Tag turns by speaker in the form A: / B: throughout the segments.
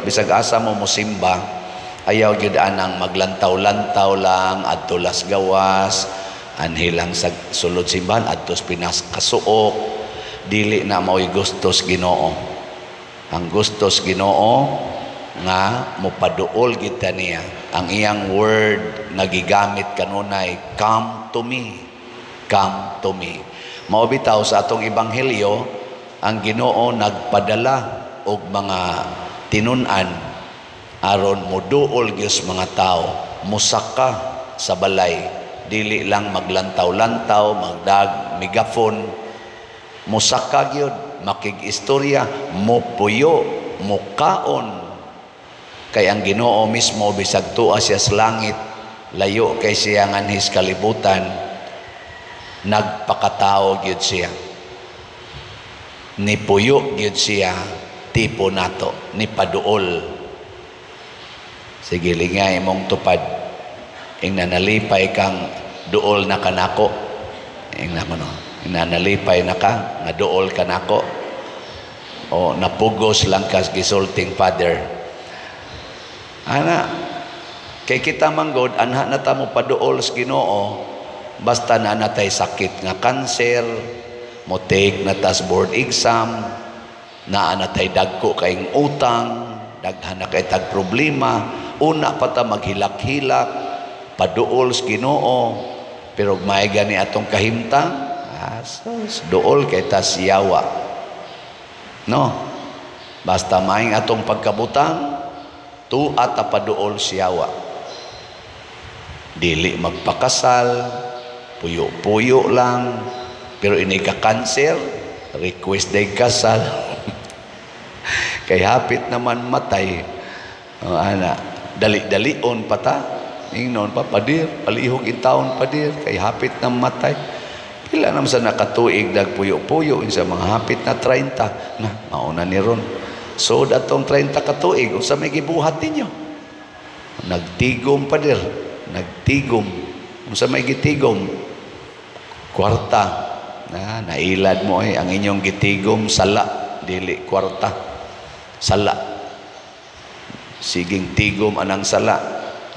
A: Bisag asa mo mosimba, ayaw gyud anang maglantaw-lantaw lang adto las gawas, anhi lang sa sulod simbahan adto sa pinas kasuok. Dili na mao'y gustos Ginoo. Ang gustos Ginoo nga mopaduol kita niya. Ang iyang word nga gigamit kanunay, "Come to me, come to me." Mao bitaw sa atong ebanghelyo, ang Ginoo nagpadala og mga tinun-an aron moduol gyud sa mga tao, musaka sa balay, dili lang maglantaw-lantaw, magdag megafon, musaka gyud, makig-istorya, mopuyo, mukaon, kay ang Ginoo mismo, bisag tua siya sa langit, layo kay siya nganhi sa kalibutan, nagpakatao gyud siya, nipuyo gyud siya tipo nato, nipaduol. Sige, lingay imong tupad. Ingna nalipay kang duol na kanako. Ingna ko, no, ingna nalipay na ka nga duol kanako o napugos lang kas gisulting father ana? Kay kita manggod, anha na ta mo paduol sa Ginoo basta na natay sakit nga cancer, mo take na tas board exam, naa na tay dagko kayong utang, daghan na kay tag problema, una pa ta maghilak-hilak paduol sa Ginoo. Pero may gani atong kahimtang, asos, duol kay tas yawa, no? Basta maing atong pagkabutang, tuwa ta paduol siyawa, dili magpakasal, puyo-puyo lang. Pero ini ka cancer, request day kasal kay hapit naman matay. Oh, ana, dali-dalion pa ta, ingnon pa, "Padir, palihog intawon, padir, kay hapit na matay." Pila naman sa nakatuig nagpuyo-puyo sa mga hapit na 30 na, mauna ni ron. So datong 30 katuig, unsa may gibuhat ninyo? Nagtigom, padir, nagtigom. Unsa may gitigom? Kwarta. Na nailad mo ay ang inyong gitigom sala, dili kwarta. Sala. Siging tigom anang sala.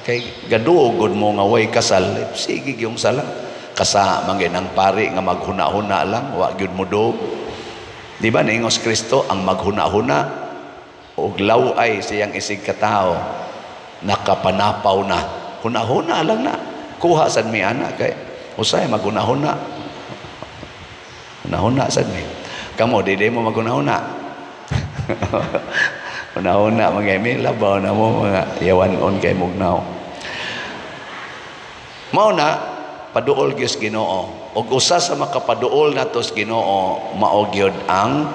A: Kay gaduogod mo nga way kasal, sige yung sala. Kasa man ang pari nga maghuna-huna lang, wa gyud mo dog. Di ba niingos Kristo, ang maghuna-huna og law-ay siyang isig katao, nakapanapaw na. Huna-huna lang na. Kuha sad mi ana kay usay maghuna-huna. Huna-huna sad mi. Kamo di mo maghuna-huna. Huna-huna mga mi labaw na mo mga yawan-on kay mugnaw. Mao na paduol gyud Ginoo. Ug usa sa makapaduol nato sa Ginoo mao gyud ang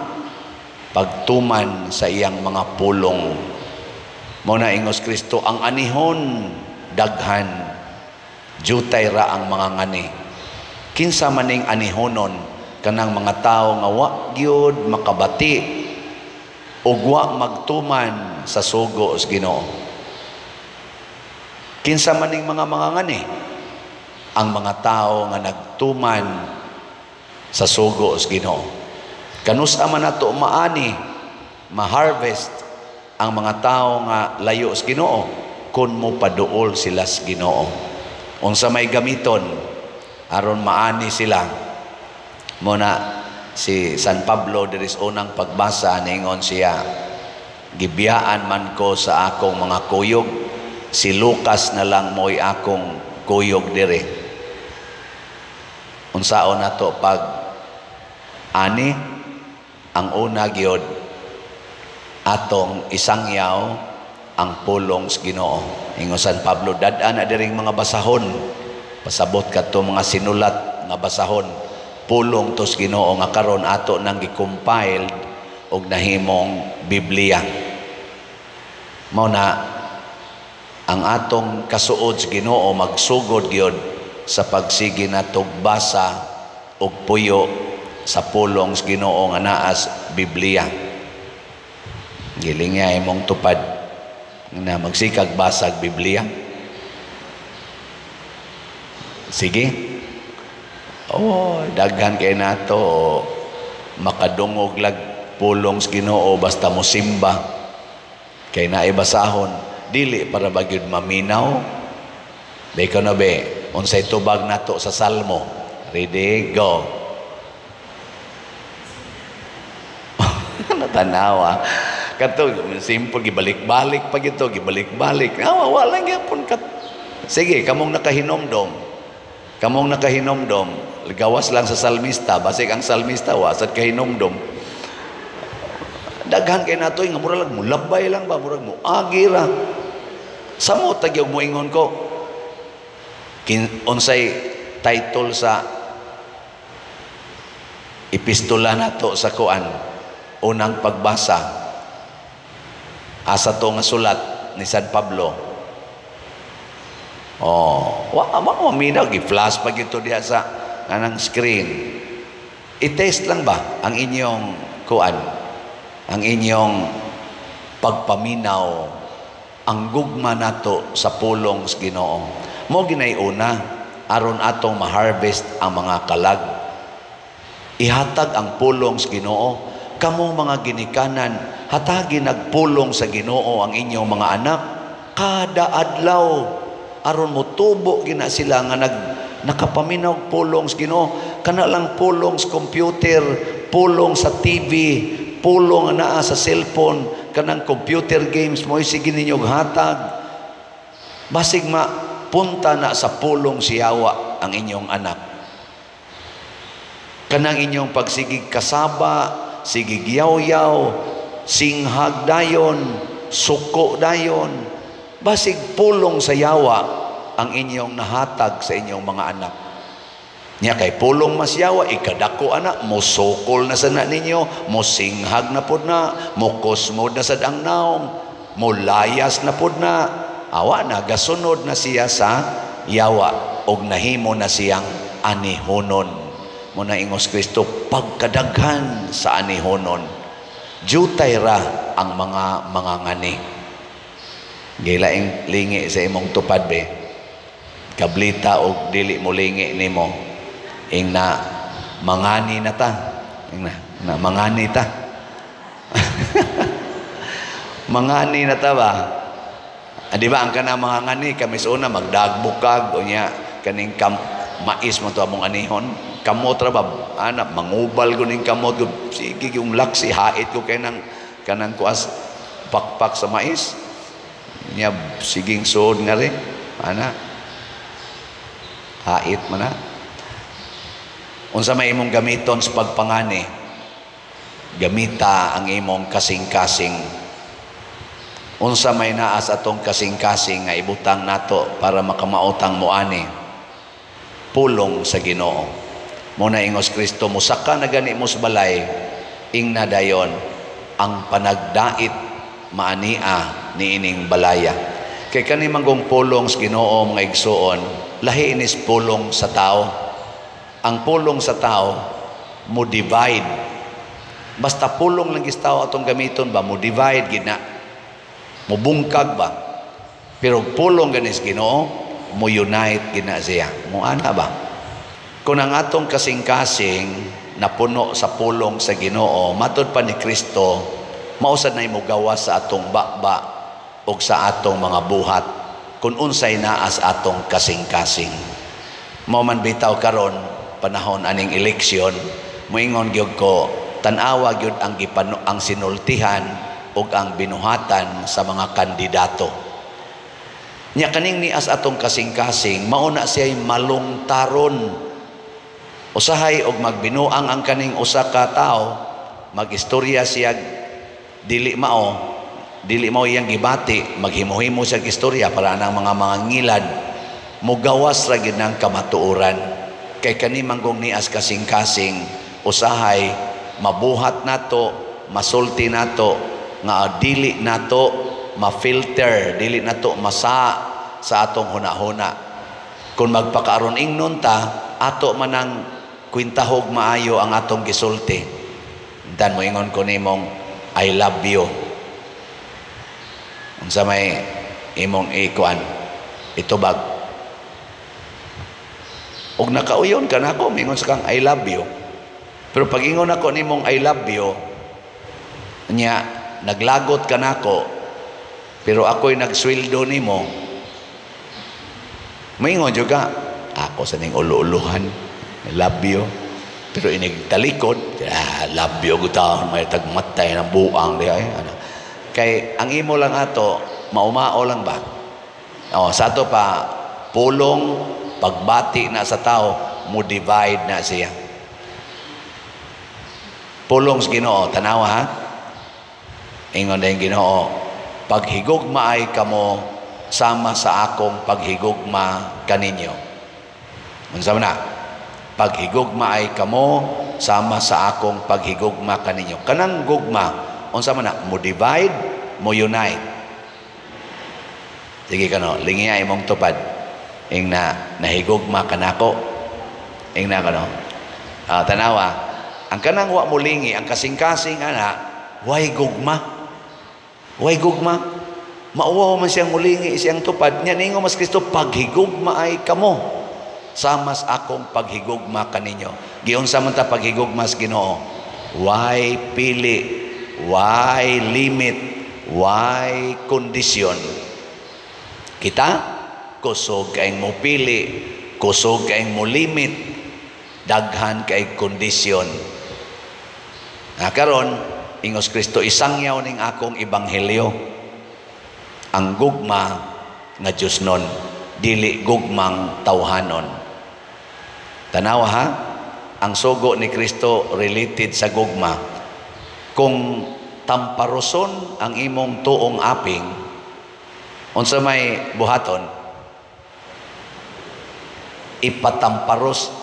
A: pagtuman sa iyang mga pulong. Mao na ingos Kristo, ang anihon daghan, jutay ra ang mga ngani. Kinsa maning anihonon? Kanang mga tawo nga wa gyud makabati ug wa magtuman sa sugo sa Ginoo. Kinsa maning mga ngani? Ang mga tao nga nagtuman sa sugo sa Ginoo. Kanus-a man nato maani, ma-harvest ang mga tao nga layo sa Ginoo kun mo paduol sila sa Ginoo? Unsa may gamiton aron maani sila? Mo na si San Pablo diri sa unang pagbasa, ningon siya, "Gibiyaan man ko sa akong mga kuyog, si Lucas na lang mo'y akong kuyog diri." Unsaon nato pag ani? Ang una gyud, atong isangyaw ang pulong sa Ginoo. Ingon San Pablo, dad-an na diring mga basahon, pasabot kadto mga sinulat nga basahon, pulong tos Ginoo nga karon ato nang gi-compiled og nahimong Biblia. Mao na ang atong kasuod sa Ginoo magsugod gyud sa pagsige natog basa og puyo sa pulong sa Ginoo nga naas Biblia. Giling nga imong tupad na magsikag basag Biblia. Sige. Oh, daghan kay nato makadungog lag pulong sa Ginoo basta mo simba. Kay naay basahon, dili para ba gyud maminaw? Be no be, unsay tubag nato sa Salmo? Ready, go. Natanawa. Kato simple, gibalik-balik pa gito, gibalik-balik. Ah, wala gyapon kat. Sige, kamong nakahinomdom. Kamong nakahinomdom, gawas lang sa salmista, basig ang salmista wa sad kahinomdom. Daghan kay nato nga mura lang mulabay lang ba, murag moagi ra. Samo tagyog moingon ko. Unsay title sa epistola nato sa kuan, unang pagbasa? Asa to nga sulat ni San Pablo? Oh, wa wa maminaw, gi-flash pa gyud to diha sa anang screen. I-test lang ba ang inyong kuan, ang inyong pagpaminaw, ang gugma nato sa pulong sa Ginoo. Mo ginay una aron atong ma-harvest ang mga kalag. Ihatag ang pulong sa Ginoo. Kamo mga ginikanan, hatagi nagpulong sa Ginoo ang inyong mga anak kada adlaw aron motubo gina sila nga nakapaminaw pulong sa Ginoo. Kana lang pulong sa computer, pulong sa TV, pulong nga naa sa cellphone, kanang computer games mo sige ninyo hatag. Basig ma punta na sa pulong siyawa ang inyong anak. Kanang inyong pagsigig kasaba, sigig yaw-yaw, singhag dayon, suko dayon, basig pulong sa yawa ang inyong nahatag sa inyong mga anak. Nya kay pulong mas yawa, ikadako ana, mosukol na sana ninyo, mosinghag na pod na, mokosmod na sad ang naong, molayas na pod na, awa na, gasunod na siya sa yawa, og nahimo na siyang anihonon. Muna ingos Kristo, pagkadaghan sa anihonon, jutay ra ang mga mangangani. Gilaing lingi sa imong tupad be, kablita og dili mo lingi nimo, ing na mangani na ta, ing na mangani ta. Mangani na ta ba? Ah, di ba ang kana mangani kami sa una magdagbukag unya kaning mais mo to among anihon, kamot ra ba ana mangubal ko ning kamot ko, sige yung laksi hait ko kay nang kanang kuas pakpak sa mais nya, siging suod nga rin ana, hait man na. Unsa may imong gamiton sa pagpangani? Gamita ang imong kasing-kasing. Unsa may naa sa atong kasing-kasing nga ibutang nato para makamaotang moani? Pulong sa Ginoo. Muna ingos Kristo, musaka na gani mo sa balay, ingna dayon ang panagdait maania niining balaya. Kay kani manggong pulong sa Ginoo, mga igsuon, lahi inis pulong sa tao. Ang pulong sa tao mo divide. Basta pulong lang gis tao atong gamiton ba, mo divide gid na. Mubungkag ba? Pero pulong ganis Ginoo, mo unite gid na siya. Mo ana ba? Kung ang atong kasing-kasing napuno sa pulong sa Ginoo, matod pa ni Kristo, mausad na imugawas sa atong baba o sa atong mga buhat kung unsay naa sa atong kasing-kasing. Mao man bitaw karon panahon aning eleksyon, moingon gyud ko, tan-awa gyud ang gipano ang sinultihan ug ang binuhatan sa mga kandidato. Nya kaning nias atong kasing-kasing, mauna siya'y malungtaron. Usahay og magbinuang ang kaning usa ka tawo, magistorya siya dili mao iyang gibati, maghimo-himo siya istorya para anang mga mangilad, mugawas ra gyud ng kamatuoran. Kay kani manggong nias kasing-kasing, usahay mabuhat nato, masulti nato nga dili nato ma-filter, dili nato masa sa atong hunahuna. Kung magpakaaron ingnon ta, ato manang kwintahog maayo ang atong gisulti. Dan moingon ko nimong I love you. Unsa may imong ikuan? Itubag. Og nakauyon ka nako, mingon sa kang I love you. Pero pag ingon ako nimong I love you, nya naglagot ka nako, Pero ako'y nagsweldo nimo. Maingon jud ka, ako sa ning ulo-uluhan, labyo. Pero inig talikod, ah, labyo gutahon, may tagmatay ng buang di ay. Ano. Kay ang imo lang ato, maumao lang ba? O, sa ato pa, pulong, pagbati na sa tao, mo divide na siya. Pulong sa Ginoo, tanawa ha? Ingon na yung Ginoo, "Paghigugma ay kamo sama sa akong paghigugma kaninyo." Unsa man na? "Paghigugma ay kamo sama sa akong paghigugma kaninyo." Kanang gugma, unsa man na? Mo divide, mo unite? Sige kano, lingiya imong tupad. Ing na nahigugma kanako. Ing na kano. Ah, tanawa, ang kanang wa mo lingi, ang kasing-kasing ana, way gugma. Way gugma. Mauwaw man siyang mulingi siyang tupad. Nya ningo mas Kristo, "Paghigugma ay kamo sama sa akong paghigugma kaninyo." Giunsa man ta paghigugma sa Ginoo? Why pili? Why limit? Why kondisyon? Kita kusog kayong mo pili, kusog kayong mo limit, daghan kay kondisyon. Na karon, ingos Kristo, isangyaw ning akong ebanghelyo. Ang gugma nga Diyos nun, dili gugmang tawhanon. Tanawa ha, ang sugo ni Kristo related sa gugma. Kung tamparoson ang imong tuong aping, unsa may buhaton? Ipatamparos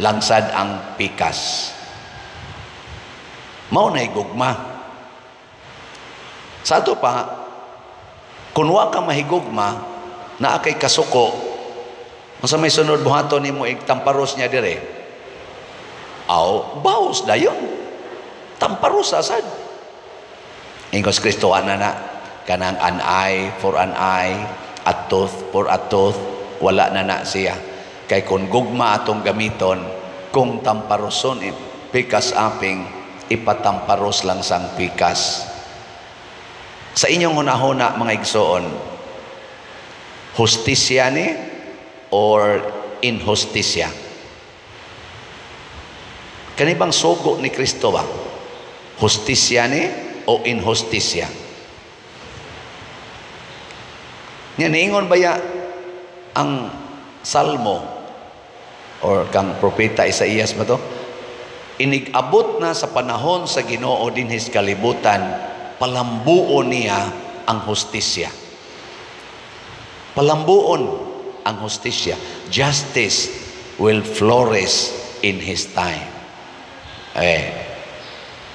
A: langsad ang pikas. Mao na'y gugma. Sa ato pa, kung wa ka mahigugma, naa kay kasuko, unsa may sunod buhaton nimo igtamparos niya dire? Aw, baos dayon. Tamparos asad. Ingos Kristo ana na kanang an eye for an eye, a tooth for a tooth, wala na na siya. Kay kung gugma atong gamiton, kung tamparoson pikas aping, ipatamparos lang sang pikas. Sa inyong hunahuna, mga igsoon, hustisya ni or inhustisya? Kani bang sugo ni Kristo ba? Hustisya ni o inhustisya? Nya niingon ba ya ang Salmo or kang propeta Isaías ba to? Inig-abot na sa panahon sa Ginoo dinhis kalibutan, palambuon niya ang hustisya. Palambuon ang hustisya. Justice will flourish in His time. Eh,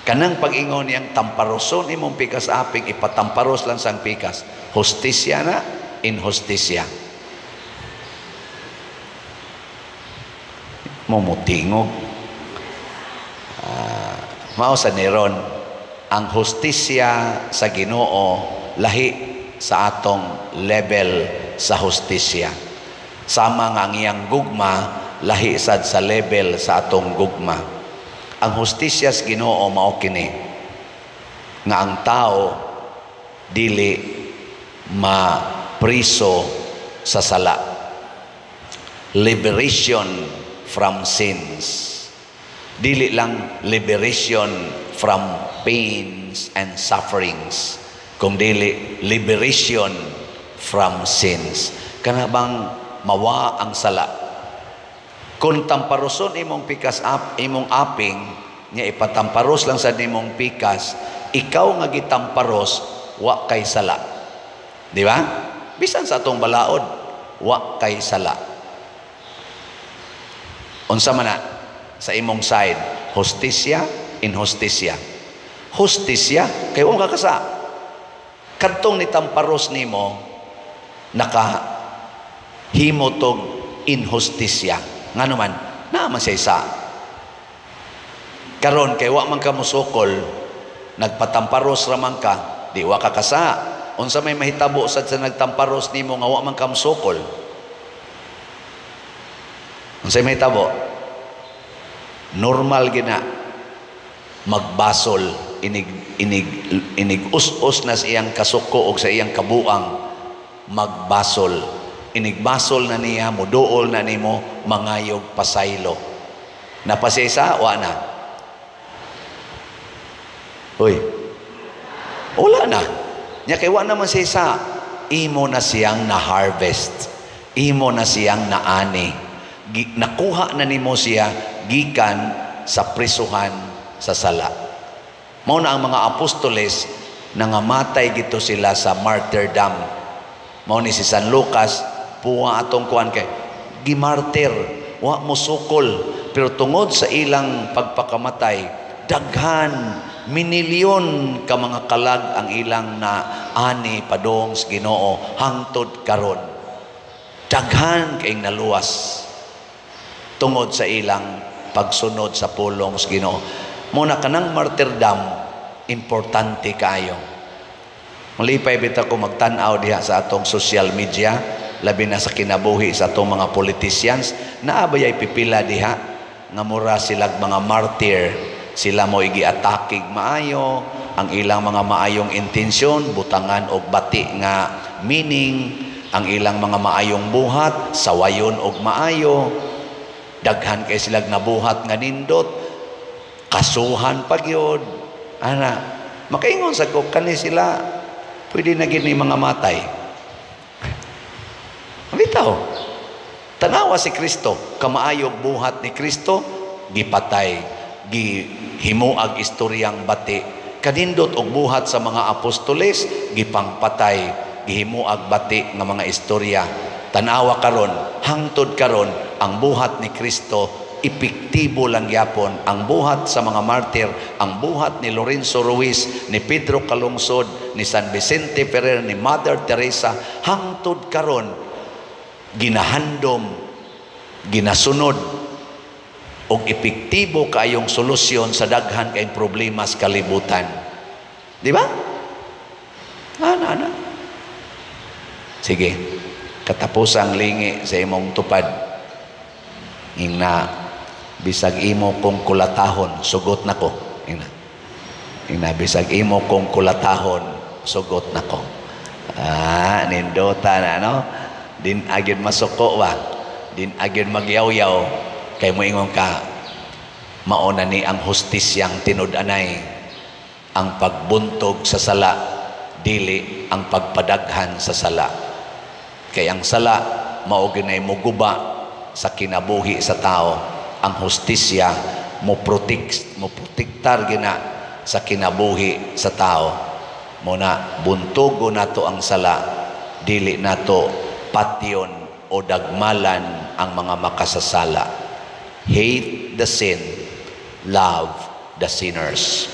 A: kanang pag-ingon niyang tamparoson imong pikas aping, ipatamparos lang sang pikas. Hustisya na, inhustisya? Mumutingog. Mao sa Neron, ang hustisya sa Ginoo lahi sa atong level sa hustisya. Sama nga ang iyang gugma lahi sad sa level sa atong gugma. Ang hustisya sa Ginoo mao kini nga ang tao dili mapriso sa sala. Liberation from sins. Dili lang liberation from pains and sufferings, kung dili liberation from sins. Kana bang mawa ang sala? Kung tamparoson imong pikas ap, imong aping nya ipatamparos lang sa nimong pikas, ikaw nga gitamparos wa kay sala. Di ba? Bisan sa atong balaod, wa kay sala. Unsa man na sa imong side, hustisya, inhustisya? Hustisya kay wa ka kasa. Kadtong nitamparos nimo naka himo tog inhustisya. Ngano man, naa man siya isa. Karon kay wa man ka mosukol, nagpatamparos ra man ka, di wa ka kasa. Unsa may mahitabo sad sa nagtamparos nimo nga wa man ka mosukol? Unsa may mahitabo? Normal gina magbasol. inig inig inig us-us na sa iyang kasuko og sa iyang kabuang, magbasol. Inigbasol na niya, muduol na nimo, mangayog pasaylo. Napasisa, wa na. Uy. Wala na. Nya kay wa naman siya, imo na siyang na-harvest. Imo na siyang naani. Nakuha na nimo siya gikan sa prisuhan sa sala. Mao na ang mga apostoles, nangamatay gito sila sa martyrdom. Mao ni si San Lucas, puwa atong kuan kay gimartir, wa mo sukol, pero tungod sa ilang pagpakamatay, daghan minilyon ka mga kalag ang ilang na ani padong sa Ginoo hangtod karon. Daghan kay naluwas tungod sa ilang pagsunod sa pulong sa Ginoo. Muna kanang martyrdom, importante kaayo. Malipay bitaw ko magtan-aw diha sa atong social media, labi na sa kinabuhi sa atong mga politicians, naa bayay pipila diha nga mura silag mga martyr. Sila mo giatakig maayo, ang ilang mga maayong intensyon butangan og bati nga meaning, ang ilang mga maayong buhat sawayon og maayo. Daghan kay silag nabuhat nga nindot, kasuhan pa gyud. Ana, makaingon sa ko kani sila pwede na gid ni mga matay. Bitaw. Tanawa si Kristo, kamaayog buhat ni Kristo, gipatay, gihimuag istoryang bati. Kanindot og buhat sa mga apostoles, gipangpatay, gihimuag bati nga mga istorya. Tanawa karon, hangtod karon, ang buhat ni Kristo epektibo lang gyapon. Ang buhat sa mga martir, ang buhat ni Lorenzo Ruiz, ni Pedro Calungsod, ni San Vicente Ferrer, ni Mother Teresa, hangtod karon ginahandom, ginasunod og epektibo kaayong solusyon sa daghan kayong problema sa kalibutan. Di ba? Ana, ana. Sige, katapusang lingi sa imong tupad. Ingna, bisag imo kong kulatahon, sugot nako. Ingna. Ingna, bisag imo kong kulatahon, sugot nako. Ah, nindota na, no? Din agad masuko ba? Din agad magyaw-yaw. Kay mo ingon ka, mauna ni ang hustisyang tinud-anay, ang pagbuntog sa sala, dili ang pagpadaghan sa sala. Kay ang sala, mao ginay muguba sa kinabuhi sa tao. Ang hustisya, mo protektar gina sa kinabuhi sa tao. Muna, buntogo nato ang sala, dili nato patyon o dagmalan ang mga makasasala. Hate the sin, love the sinners.